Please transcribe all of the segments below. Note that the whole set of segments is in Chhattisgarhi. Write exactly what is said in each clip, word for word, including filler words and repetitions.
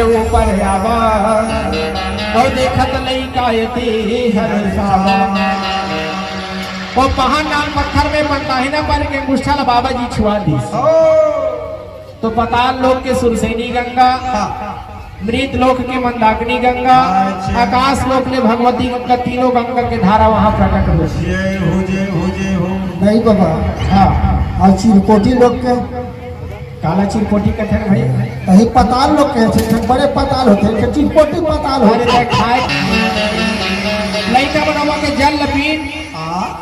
ऊपर आवा, अउ देखत लइका एती हरसावा। ओ पहाड़ नाम पत्थर में पंदाहिना पर के अंगुष्ठा ला बाबा जी छुआ दिस। ओ। तो पताल लोक के सुरसेनी गंगा, हाँ। मृत लोक के मंदाकिनी गंगा, अच्छा। आकाश लोक ले भगवती गंगा, तीनों गंगा के धारा वहाँ प्रकट हो। जय हो, जय हो, जय हो। नहीं बाबा। हाँ। अउ चिरकोटी लोक के? काला चिरकोटी कथे न भई? अही पताल लोक के, बड़े पताल होथे, चिरकोटी पताल होथे। अरे देख, खाए लइका मन ओमा के जल ल पीन। हाँ।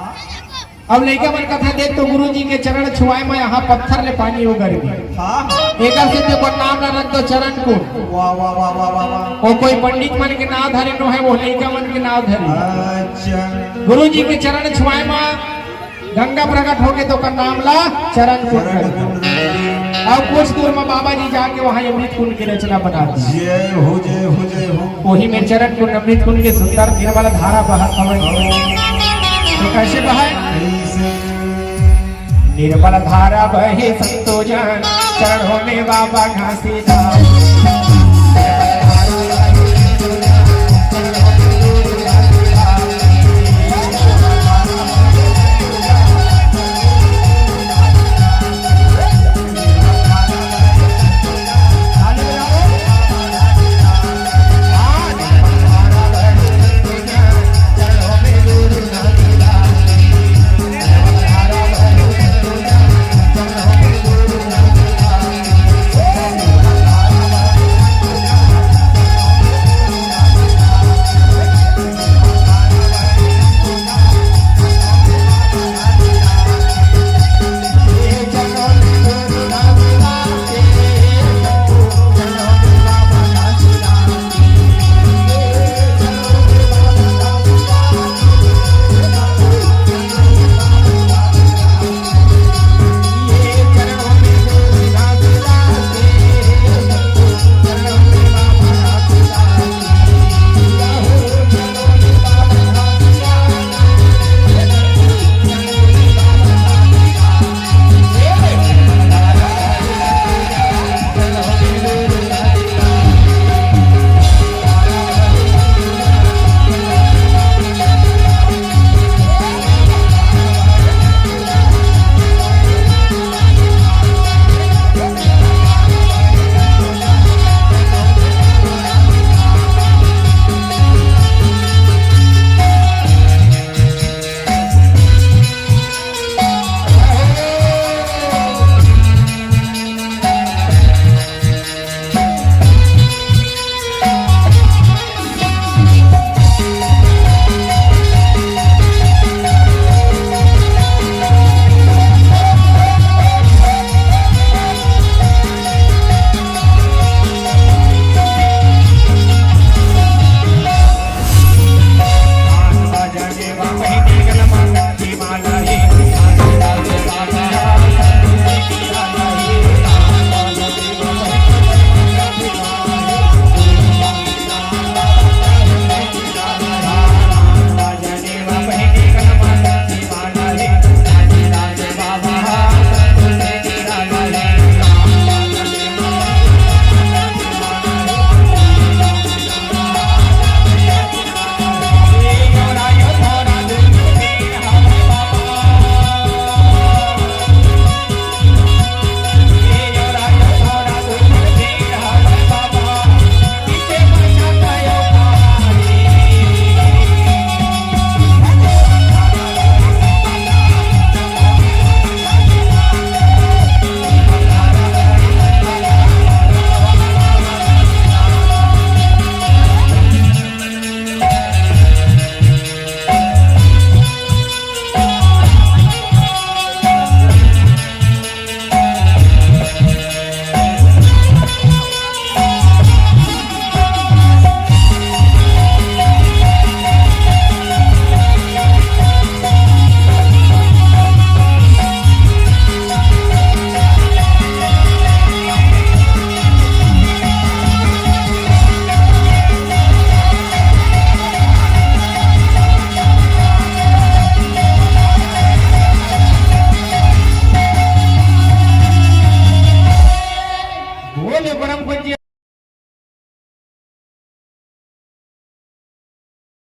अब लइका मन कथे, "देख तो गुरु जी के चरण छुआए म यहाँ पत्थर ले पानी उगर गे।" हाँ। एकर से ते ओकर नाम ला रख दो चरण कुंड। वाह, वाह, वाह, वाह, वाह, वाह। ओ कोई पंडित मन के नाव धरे नो हे, ओ लइका मन के नाव धरे। अच्छा। गुरु जी के चरण छुआए म गंगा प्रकट होके तो ओकर नाम ला चरण कुंड रख दो। अउ कुछ दूर म बाबा जी जाके वहाँ अमृत कुंड के रचना बना दी। जय हो, जय हो, जय हो। ओही में चरण कुंड, अमृत कुंड के सुंदर निर्मल धारा बहत हवय। तो कैसे बहय? कैसे? निर्मल धारा बहे संतो जन, चरणों में बाबा घासीदास। बोले परम पूज्य